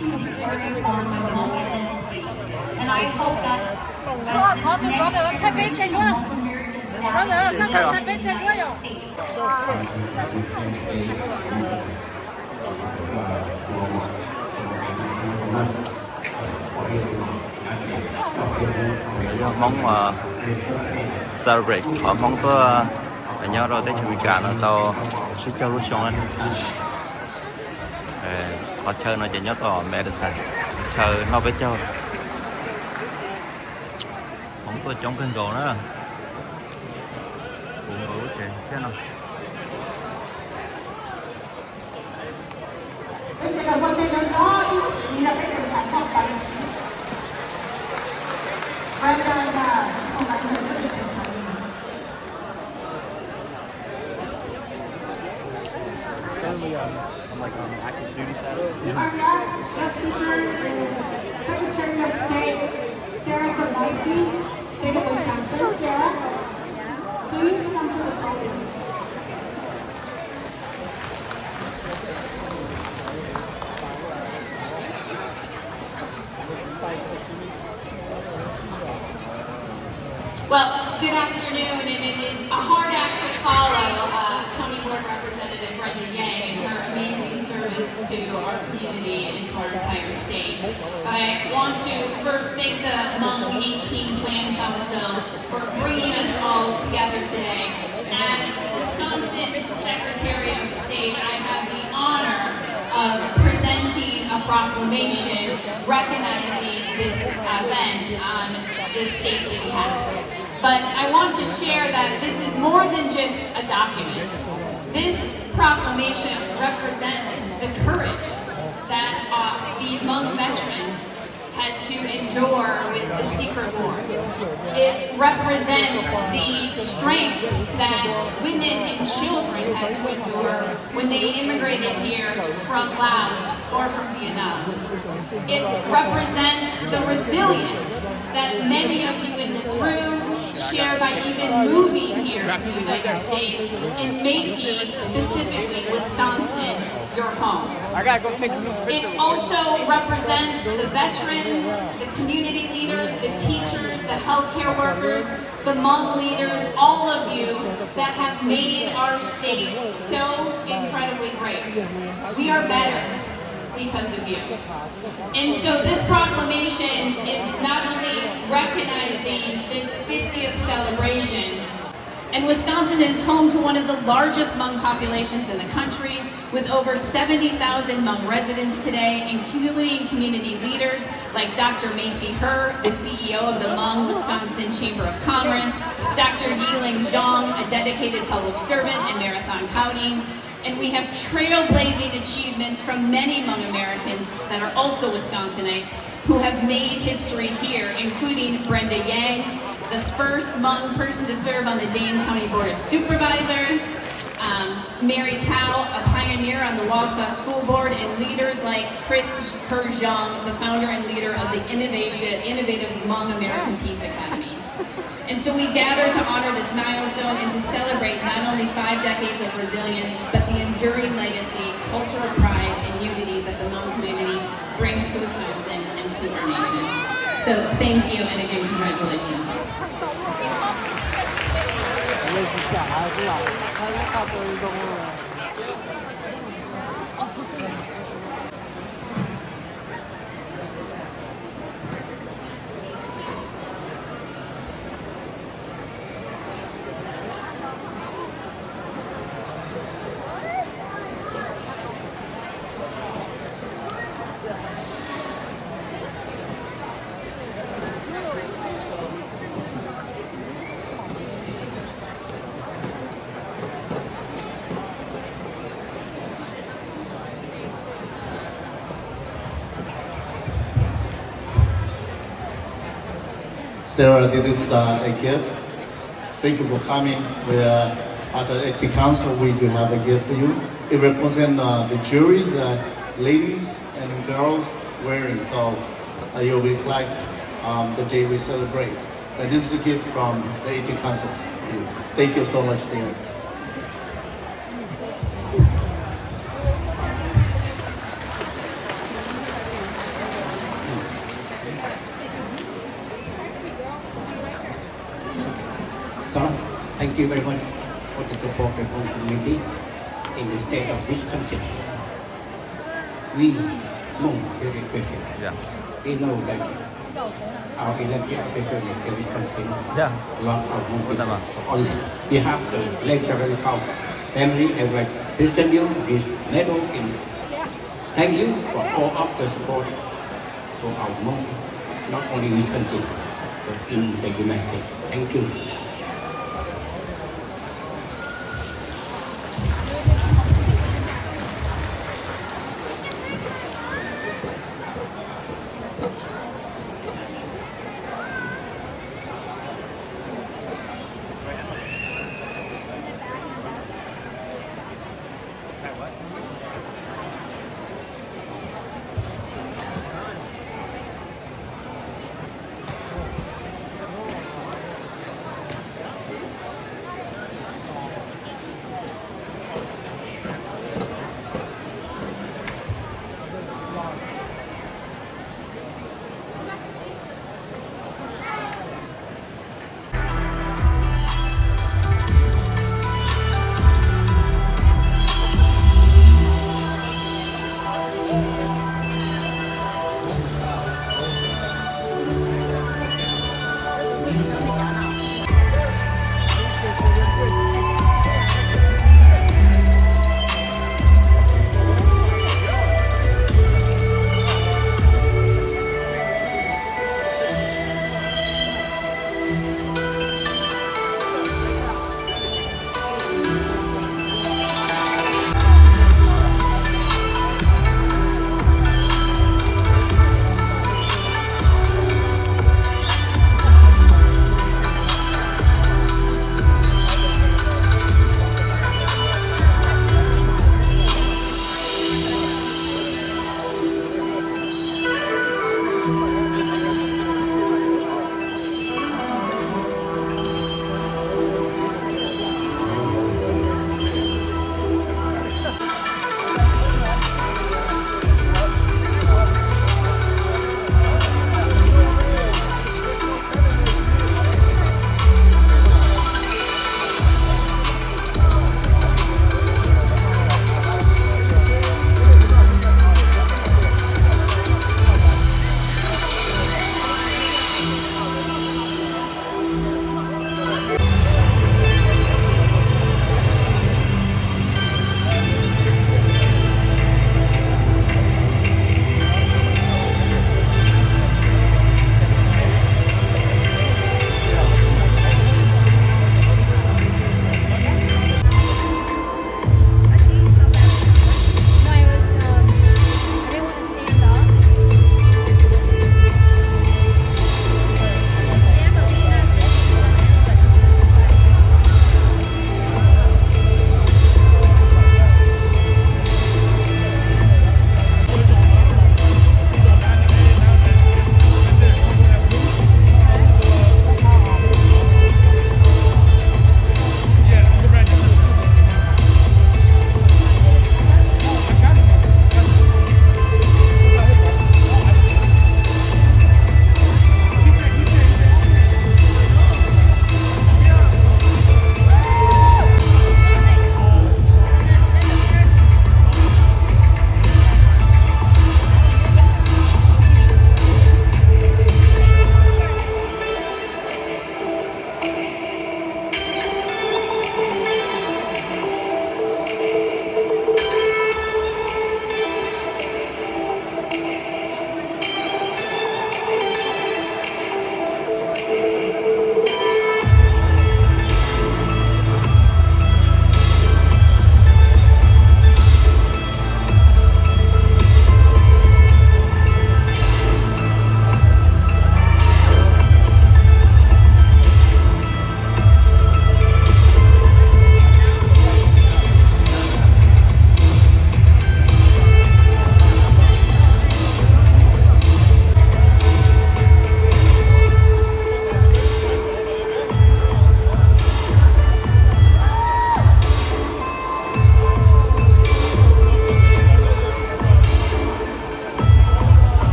declaring our Hmong identity. And I hope that as this next generation of Hmong Americans now, Yog Hmoob celebrate qhov Hmoob tuaj nyob rau teb chaws Amelikas no tau tsib caug lub xyoo na. Qhov chaw no ces nyob tom Madison, chaw noj peb caug. Hmoob tuaj coob kawg nkaus na. Puv nkaus lub tsev thiab no. Our next guest speaker is Secretary of State Sarah Kowalski, State of Wisconsin. Sarah, please come to the podium. Well, good afternoon, and it is a hard act to follow, uh, County Board Representative Brenda Yang and her amazing service to our community and to our entire state. But I want to first thank the Hmong eighteen Clan Council for bringing us all together today. As Wisconsin's Secretary of State, I have the honor of presenting a proclamation recognizing this event on the state's behalf. But I want to share that this is more than just a document. This proclamation represents the courage that, uh, the Hmong veterans had to endure with the Secret War. It represents the strength that women and children had to endure when they immigrated here from Laos or from Vietnam. It represents the resilience that many of you in this room share by even moving here to the United States and making specifically Wisconsin your home. It also represents the veterans, the community leaders, the teachers, the healthcare workers, the Hmong leaders, all of you that have made our state so incredibly great. We are better because of you. And so this proclamation is not only recognizing this fiftieth celebration, and Wisconsin is home to one of the largest Hmong populations in the country, with over seventy thousand Hmong residents today, including community leaders like Doctor Macy Hur, the C E O of the Hmong Wisconsin Chamber of Commerce, Doctor Yiling Zhang, a dedicated public servant and marathon touting, and we have trailblazing achievements from many Hmong Americans that are also Wisconsinites who have made history here, including Brenda Yang, the first Hmong person to serve on the Dane County Board of Supervisors, um, Mary Tao, a pioneer on the Wausau School Board, and leaders like Chris Hur Zhang, the founder and leader of the innovation, innovative Hmong American Peace Academy. And so we gather to honor this milestone and to celebrate not only five decades of resilience, but the enduring legacy, culture of pride, and unity that the Hmong community brings to Wisconsin and to our nation. So thank you, and again, congratulations. Sarah, this is, uh, a gift. Thank you for coming. We, uh, as an eighteen Council, we do have a gift for you. It represents, uh, the jewelries that ladies and girls wearing. So, uh, you reflect, um, the day we celebrate. And this is a gift from the eighteen Council. Thank you so much, dear. Thank you very much for the support of the Hmong community in the state of Wisconsin. We Hmong very special. Yeah. We know that our elected official, Mister Wisconsin, yeah, love our Hmong people. On behalf of the Lake Charles House family, I would like to present you this medal and thank you for all of the support for our Hmong, not only Wisconsin, but in the United States. Thank you.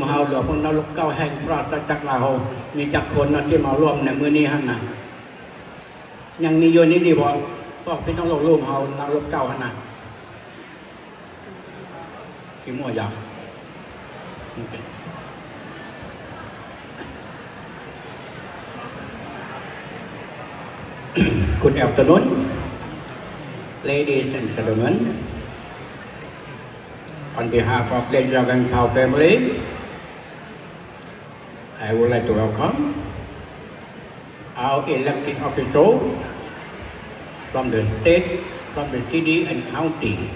Hau luag phooj ywg lub kauj heej praj sab caj laj hau, nws cov khun no thiaj mos luaj nws mwj nij hab na. Nyeej nij yuav nij li vos, koj peb noob laus lub hau no lub kauj hab na. Tsis muaj yog. Good afternoon, ladies and gentlemen. On behalf of the Yaven Pau family, I would like to welcome our elected official from the state, from the city and county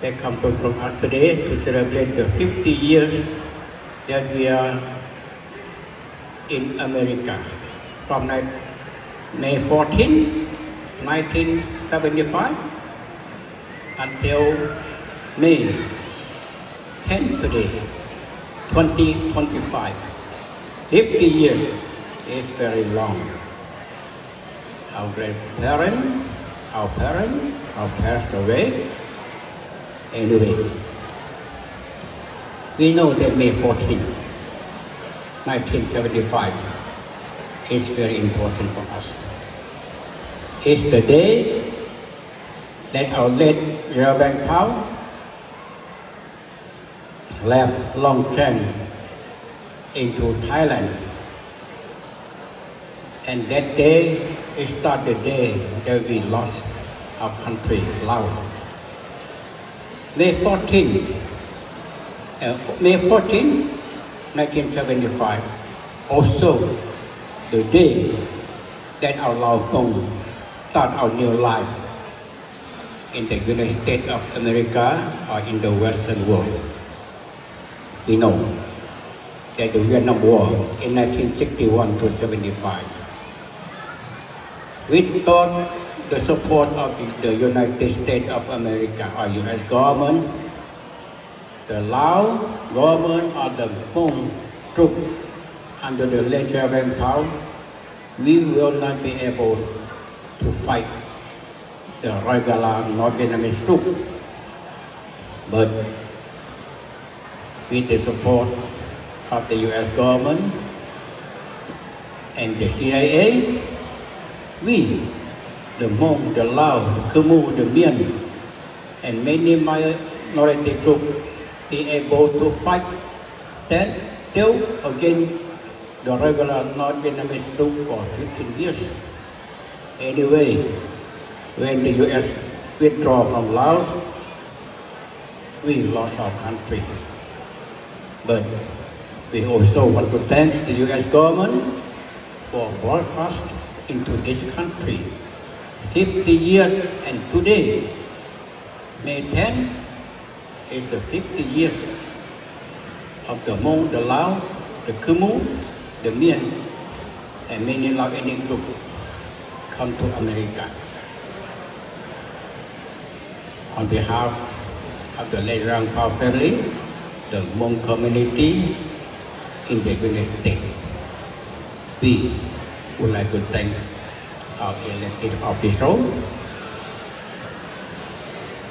that come to from us today to celebrate the fifty years that we are in America from ni- May fourteen, nineteen seventy-five until May ten today, twenty twenty-five. Fifty years is very long. Our grandparents, our parents, our passed away. Anyway, we know that May fourteen, nineteen seventy-five is very important for us. It's the day that our late Reverend Pau left Long Chen into Thailand. And that day is start the day that we lost our country, Laos. May fourteen, uh, May fourteen, nineteen seventy-five, also the day that our Lao Hmong start our new life in the United States of America or in the Western world. We know that the Vietnam War in nineteen sixty-one to seventy-five, without the support of the United States of America or U S government, the Lao government or the Hmong troop under the late Reverend Pau, we will not be able to fight the regular North Vietnamese troop. But with the support of the U S government and the C I A, we, the Hmong, the Lao, the Khmer, the Mien, and many minority groups be able to fight them still against the regular North Vietnamese troop for fifteen years. Anyway, when the U S withdraw from Laos, we lost our country. But we also want to thank the U S government for brought us into this country fifty years, and today, May ten, is the fifty years of the Hmong, the Lao, the Khmer, the Mien, and many Lao ethnic groups come to America. On behalf of the Late Reverend Pau family, the Hmong community in the United States, we would like to thank our elected official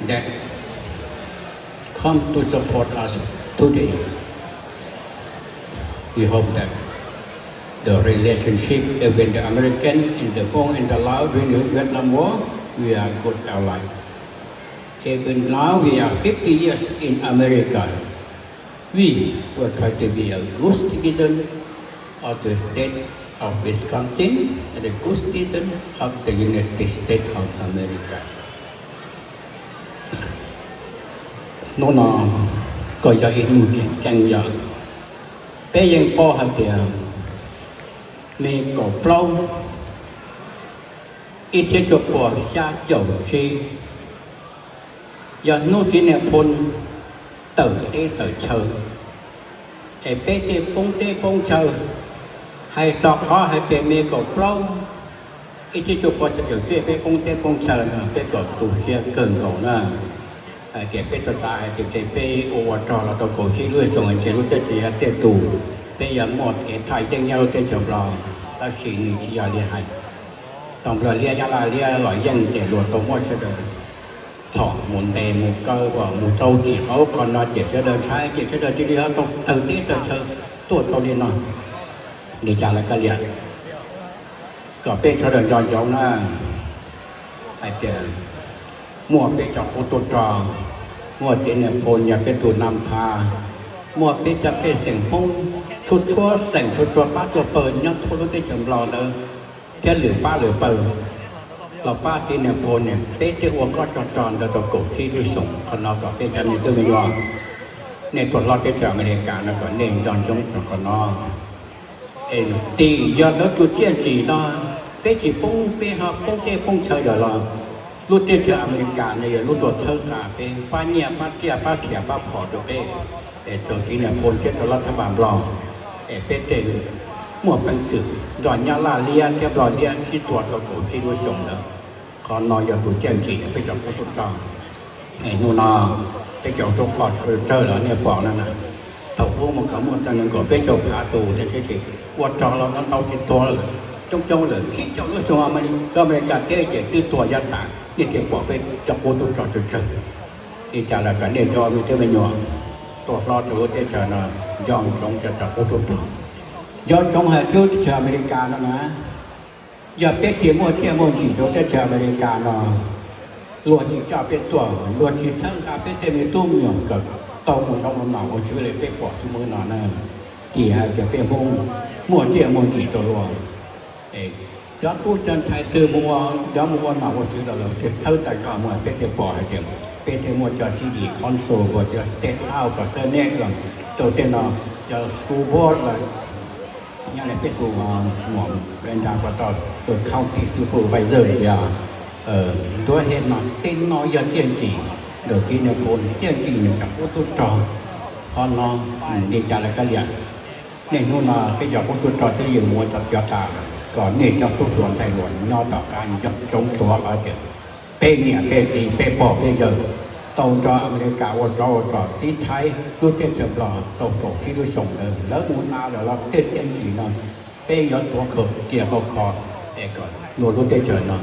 that come to support us today. We hope that the relationship between the American and the Hmong and the Lao during the Vietnam War, we are good ally. Even now we are fifty years in America. We will try to be a good citizen of the state of Wisconsin and a good citizen of the United States of America. Hnub no kuj yog ib hnub tseem ceeb yog peb yeej paub hais tias me kaum plaub ib txhiab cuaj puas xya caum tsib yog hnub txiv niag phoo tawm teb tawm chaw, es peb tej poob teb poob chaw, hais txog qhov hais tias me kaum plaub ib txhiab cuaj puas xya caum tsib peb poob teb poob chaw no peb kom tu siab kawg nkaus na. Hais tias peb txhua xav hais tias ces peb ua ua rog los tau kaum tsib lub xyoo ces lub teb chaws yuav tiaj tus, peb yuav muaj kev thaj yeeb nyob lub teb chaws Nplog, tab sis nws tsis yog li hais. Tau Nplog liab Nyab Laj liab los yeej ces luag tau muab sawv daws Thaum mus ntes mus kaw uas mus tau tsis qauv qhov no ces sawv daws ntshai ces sawv daws cia li ho tau tawg teb tawg chaw tuaj tau li no. Li cas lawv kab liam, kom peb sawv daws nco ntsoov na, hais tias muaj peb cov qub tub rog, muaj txiv Niam Phoo yog peb tus nam pha, muaj peb cov pej xeem Hmoob txhua txhua xeem txhua txhua pab txhua pawg nyob thoob lub teb chaws Nplog ntawd thiab lwm pab lwm pawg los pab txiv Niam Phoo niam, peb thiaj ua kob tsov rog ntawd tau kaum tsib lub xyoos. Qhov no kom peb cov me tub me nyuam, nej tuaj hlob teb chaws Amelikas no kom nej nco ntsoov txog qhov no. Tim yog lawv tus txiaj ntsim no, peb tsis poob, peb ho poob teb poob chaw lawm los lub teb chaws Amelikas no yog lub tuaj txhawb nqa peb, pab nyiaj pab txiaj pab khiav pab phom rau peb, es txog txiv Niam Phoo thiab tau lab thab npas Nplog, es peb tej muaj peev xwm nrog Nyab Laj liab thiab Nplog liab sib tua rau kaum tsib lub xyoos ntawd. Qhov no yog tus txiaj ntsim peb cov qub tub rog. Hnub no peb cov tub qhov tsawg los nej pom no na, thaum ub mus kom muaj tau nees nkaum peb caug phav tus thiab, ua rog los ntau tsis tuag lawm, coob coob lawm. Tsib caug lub xyoo Amelikas teb ces twb tuag yav tas, nej thiaj pom peb cov qub tub rog tsawg tsawg. Li cas los kom nej cov me tub me nyuam tuaj hlob rau lub teb chaws no, nco ntsoov cov qub tub rog. Nco ntsoov hais tias lub teb chaws Amelikas no na, yog peb tias muaj txiaj muaj ntsim rau teb chaws Amelikas no, luag tsis coj peb tuaj, luag tsis txhawb nqa peb tej me tub me nyuam kom tau mus nrog ua nom ua tswv li peb pom txhua hnub no na, ces hais tias peb Hmoob muaj txiaj muaj ntsim rau luag. Cov tub cov ntxhais twg mus ua, cov mus ua nom ua tswv los lawv thiaj txhawb tag zog mus, peb thiaj pom hais tias peb thiaj muaj cov city council, cov state house, cov senate los rau tej no, cov school board los nyob li peb tus muam Brenda ko tau tus county supervisor yog ntuav he no. Tej no yog txiaj ntsim ntawm txiv Niam Phoo, txiaj ntsim nws cov qub tub rog. Qhov no li cas lawv kab liam, niaj hnub no peb cov qub tub rog twb yeej mus ua cov cov tas lawm, kom nej cov tub hluas ntxhais hluas nyob tom qab nco ntsoov tuav qhov tias peb niam peb txiv peb pog peb yawg tau nrog Amelikas ua tsov ua rog tiv thaiv lub teb chaws Nplog tau kaum tsib lub xyoos ntawd, lawv mus tas lawm los tej txiaj ntsim no peb yuav tuav khaws cia khov kho, es kom luag lub teb chaws no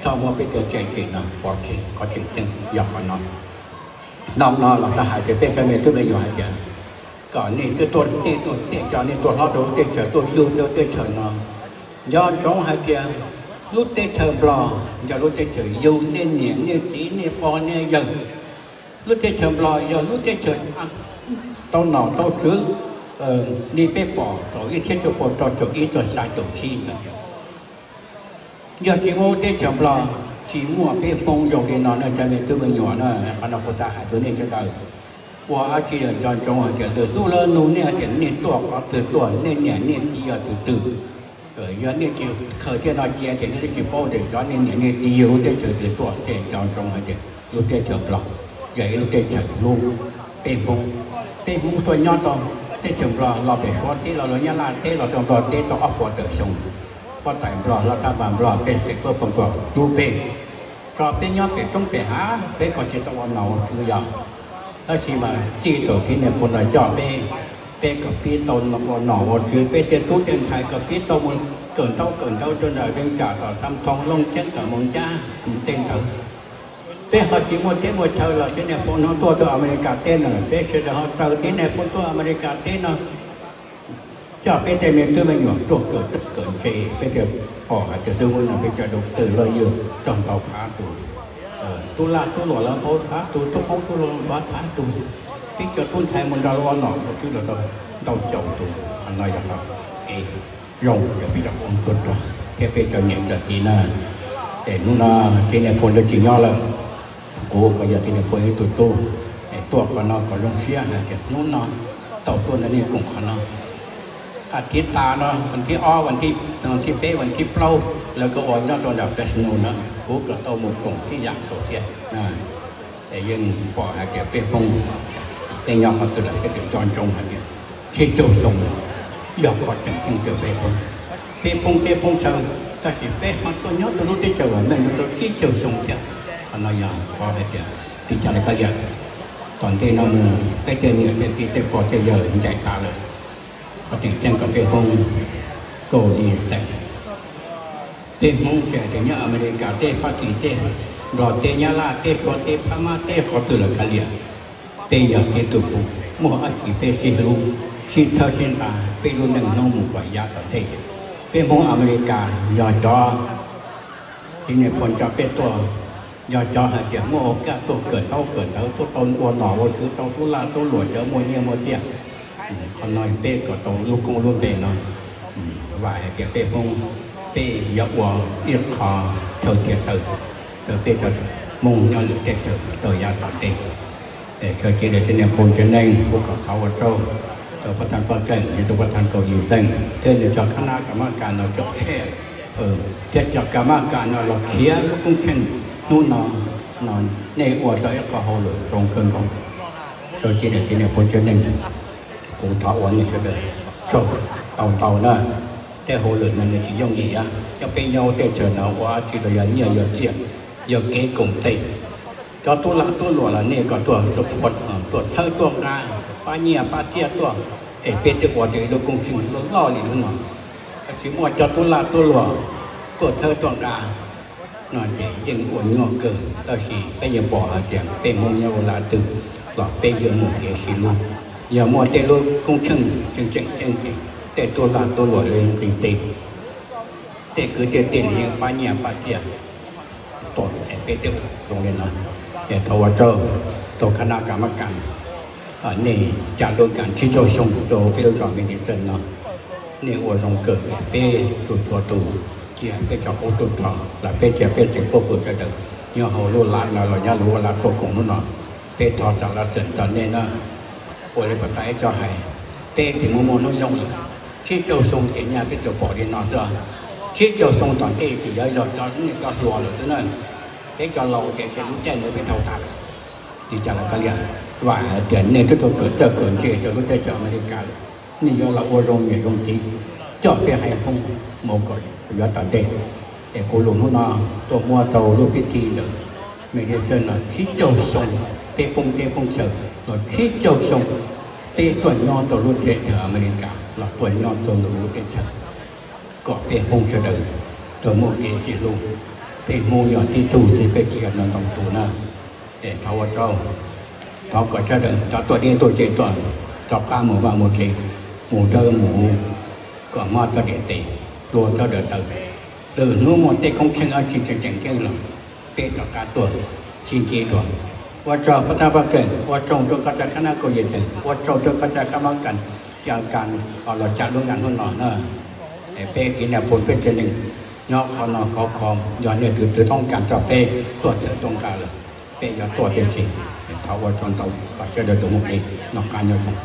txhob muab peb cov txiaj ntsim no pov tseg. Qhov tseem ceeb yog qhov no. Hnub no los xav hais tias peb cov me tub me nyuam hais tias kom nej twb tuaj, nej tuaj, nej cov nej tuaj hlob rau lub teb chaws, tuaj yug rau lub teb chaws no, nco ntsoov hais tias lub teb chaws Nplog yog lub teb chaws yug nej niam nej txiv nej pog nej yawg. Lub teb chaws Nplog yog lub teb chaws tau nom tau tswv li peb pom thaum ib txhiab cuaj pua rau caum ib txog xya caum tsib ntawd. Yog tsis muaj lub teb chaws Nplog, tsis muaj peb Hmoob zoo li no nej cov me tub me nyuam na. Qhov no kuv xav hais rau nej sawv daws, ua dab tsi los nco ntsoov hais tias lwm hnub lawv nug nej hais tias nej tuaj qhov twg tuaj, nej niam nej txiv yog tus twg. Yog nej tsis khaws tej no cia ces nej twb tsis paub tias cov nej niam nej txiv yug lub teb chaws twg tuaj. Ces nco ntsoov hais tias lub teb chaws Nplog yog ib lub teb chaws hlub peb Hmoob. Peb Hmoob tuaj nyob tau teb chaws Nplog los pem Suav teb los, los Nyab Laj teb los rau Nplog teb tau ob puas tawm xyoo. Huab tais Nplog, laj thab npas Nplog, pej xeem Fab Foom Nplog hlub peb, tso peb nyob pem roob pem hav, peb kom tsis tau ua nom ua tswv yog. Tab sis mas txij thaum txiv Niam Phoo ntawd coj peb, peb kom pib tau ua nom ua tswv, peb tej tub tej ntxhais kom pib tau mus kawm ntaub kawm ntawv rau nram Vees Tsam, tom Xam Thoo, Looj Ceeb, tom Moos Cab tej ntawd. Peb ho tsis muaj teb muaj chaw los txiv Niam Phoo no tuaj rau Amelikas teb na, peb sawv daws ho raws txiv Niam Phoo tuaj Amelikas teb no, coj peb tej me tub me nyuam tuaj kawm txawj kawm ntse, peb thiaj pom hais tias xwb hnub no peb cov doctor lawyer txog ntau phav tus, tub laj tub luam lawv ntau phav tus, tub qoob tub loo ntau phav tus, peb cov tub ntxhais mus nrog lawv ua nom ua tswv los tau ntau caum tus. Qhov no yog qhov kev zoo yog peb cov qoob tub rog thiab peb cov niam cov txiv na. Es hnub no txiv Niam Phoo lawv tsis nyob lawm, kuv kuj yog txiv Niam Phoo ib tug tub, es tuaj qhov no kom zoo siab hais tias hnub no tau tuaj nrog nej koom qhov no. Hais tias tas no vas thib ob, vas thib peb, vas thib plaub lawv kuj ua nyob rau nram Fresno na, kuv kuj tau mus koom tib yam nkaus thiab. Es yeej pom hais tias peb Hmoob, peb nyob qhov twg los peb tseem nco ntsoov hais tias tsib caug xyoo yog qhov tseem ceeb rau peb Hmoob. Peb Hmoob teb Hmoob chaw, tab sis peb ho tuaj nyob rau lub teb chaws uas meej no tau tsib caug xyoo thiab. Qhov no yog qhov hais tias tsis coj li koj liam. Tom ntej no mus peb tej niam tej txiv tej pog tej yawg ncaim tas lawm, qhov tseem ceeb kom peb Hmoob kaum li xeem. Peb Hmoob tsis hais tias nyob Amelikas teb, Fab Kis teb, nrog teb Nyab Laj, teb Suav, teb Phab Mab, teb qhov twg los kav liam, peb yog tib tug phooj, muaj dab tsi peb sib hlub, sib txhawb sib nqa, peb lub neej hnub mus kom yav tom ntej. Peb Hmoob Amelikas yog cov txiv niam phooj ywg coj peb tuaj, yog cov hais tias muaj ua kaj tuaj kawm ntaub kawm ntawv, tuaj tau ua nom ua tswv, tau tub lag tub luam, cov muaj nyiaj muaj txiaj. Qhov no peb kom tau lub koob lub npe no, vam hais tias peb Hmoob, peb yuav ua ib qho chaw tiag taw, rau peb cov Hmoob nyob lwm teb chaws rau yav tom ntej. Sawv cev lawm txiv niam phooj ywg tsev neeg, kuv kom thov ua tsaug rau pab thaj pab keem, yog rau pab thaj Kaus Yim Xeeb thiab nws cov khab nab kam mab kas no coj tshem, thiab cov kam mab kas no los khiav lub koob tsheej hnub no, no nej ua tau ib qho hauj lwm zoo kawg nkaus. Sawv cev lawm txiv niam phooj ywg tsev neeg, kuv thov ua nej sawv daws tsaug tau ntau na. Tej hauj lwm no nws tsis yooj yim, coj peb nyob teb chaws no ua dab tsi los yog nyiaj yog txiaj, yog kev koom tes. Cov tub lag tub luam los nej kom tuaj support, tuaj txhawb tuaj nqa, pab nyiaj pab txiaj tuaj, es peb thiaj ua tau ib lub koob tsheej loj loj li hnub no. Tsis muaj cov tub lag tub luam tuaj txhawb tuaj nqa no ces yeej ua nyuaj kawg, tab sis peb yeej pom hais tias peb Hmoob nyob ua laj twg los peb yeej muaj kev sib hlub. Yog muaj tej lub koob tsheej tseem tseem ceeb ces tej tub lag tub luam li nqis tes, tej kwv tij tij laug yeej pab nyiaj pab txiaj tuaj es peb thiaj zoo li no. Es thov ua tsaug rau khab nab kam mab kas, nej coj lub kas tsib caug xyoo rau peb lub zos Medicine no, nej ua zoo kawg es peb tug txhua tus, cia peb cov qub tub rog los peb cia peb tsev phooj ywg sawv daws nyob hauv lub lav no los nyob lub lav tuaj koom hnub no, peb thov xam laj xeem rau nej na. Ua li puag ta ib co hais, peb tsis muaj muaj hnub nyoog lawm, tsib caug xyoo ces nyaj peb tsuas pom li no xwb. Tsib caug xyoo tom ntej ces yuav yog cov niag cov hluas lawm xwb na. Peb cov laus ces tsis lub caij ntawd peb dhau tas lawm. Li cas los kav liam, vam hais tias nej twb tau kawm txawj kawm ntse rau lub teb chaws Amelikas lawm, nej yuav los ua zoo niam zoo txiv, coj peb haiv Hmoob mus kom yuav tom ntej. Es kuv lus hnub no tuaj muab rau lub pib ti ntawm Medicine no tsib caug xyoo, peb poob teb poob chaw los tsib caug xyoo, peb tuaj nyob rau lub teb chaws Amelikas los tuaj nyob rau ntawm lub teb chaws, kom peb Hmoob sawv daws tau muaj kev sib hlub. Peb Hmoob yog tib tug xwb, peb tsis yog ntau ntau tus na. Es thov ua tsaug, thov kom sawv daws cov tuaj deb tuaj tsawv tuaj rov qab mus vaj mus tsev, mus dawb mus huv, kom mob txoj niam tes, hlua txoj daws taw. Lwm hnub muaj tej koob tsheej dab tsi tseem ceeb los peb rov qab tuaj sib ntsib dua. Ua tsaug pab thab pab keem, ua tsaug rau koj cov khab nab Kaus Yim Xeeb, ua tsaug rau koj cov khab mab kas, coj kas los coj lub nkas hnub no na. Es peb txiv niam phooj ywg peb tsev neeg nyob qhov no khov kho, yog nej tus twg toob kas rau peb tuaj txhawb tuaj nqa lawm, peb yuav tuaj tiam sis thov ua tsaug ntau, kom sawv daws tau muaj kev noj qab nyob zoo.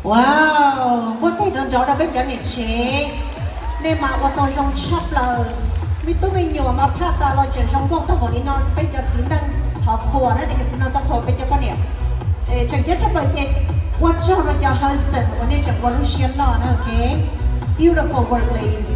Wow, npuaj teg nrov nrov rau peb cov niam tsev, nej mas ua tau zoo tshaj plaws. Me tub me nyuam mas phaj tas los tseem zoo nkauj tag npaum li no, peb cov txiv neej thov qhuas na, nej cov txiv neej thov qhuas peb cov poj niam. Tseem ceeb tshaj plaws ces ua tsaug rau cov husband uas nej tseem ua lub siab loj na, ok. Beautiful work, ladies.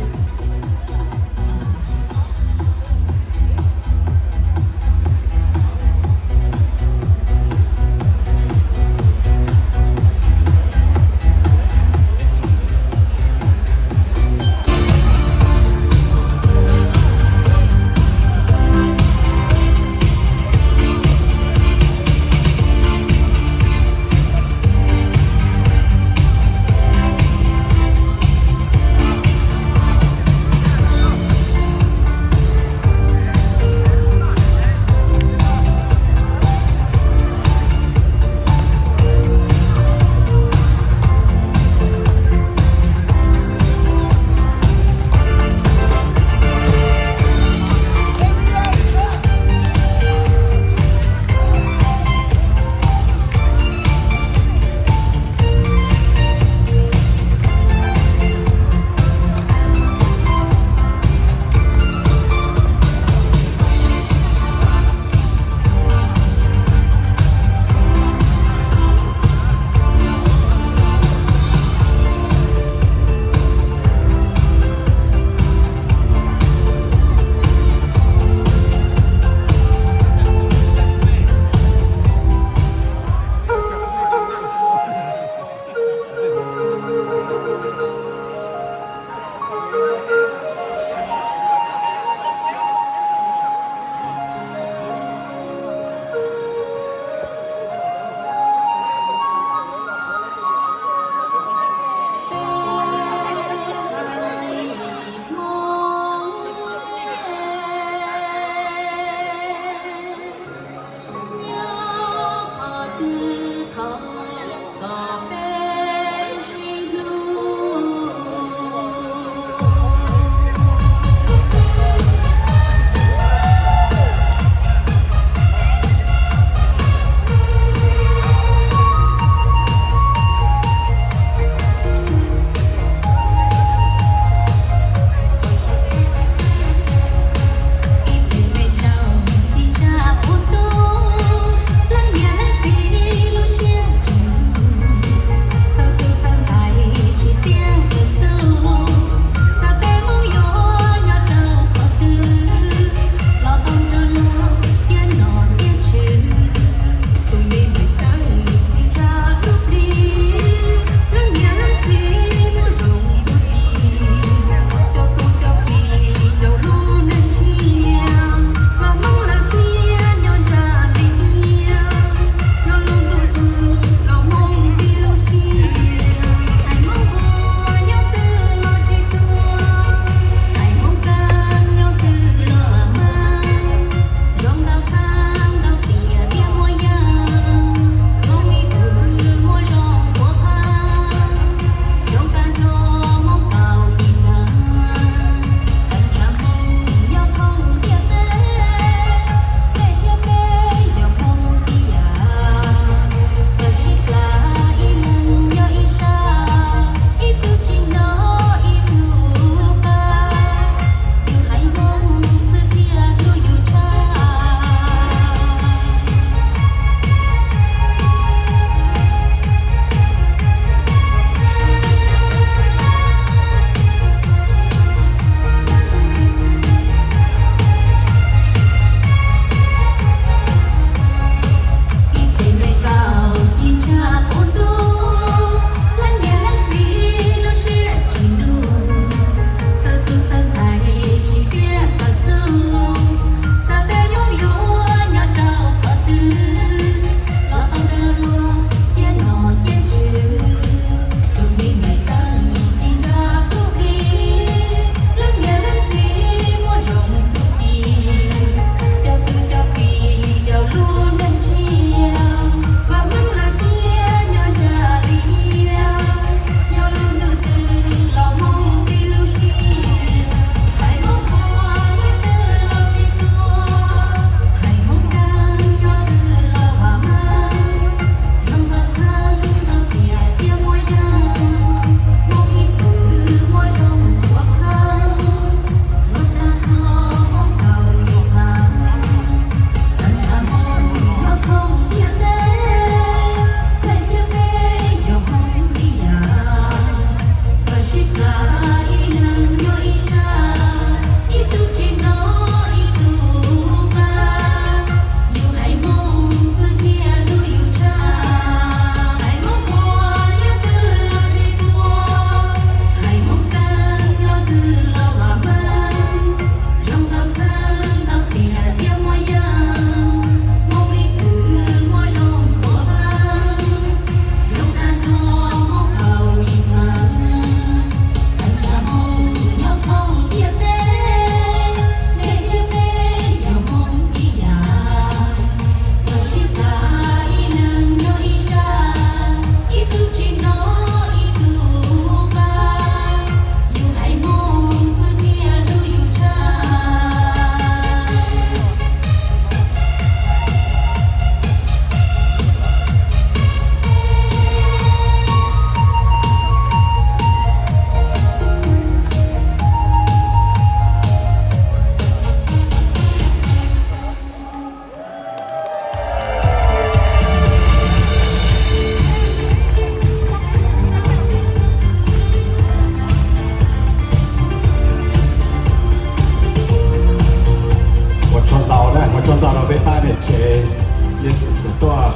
Tab tom rau peb pab niam tsev, Yexus tuaj.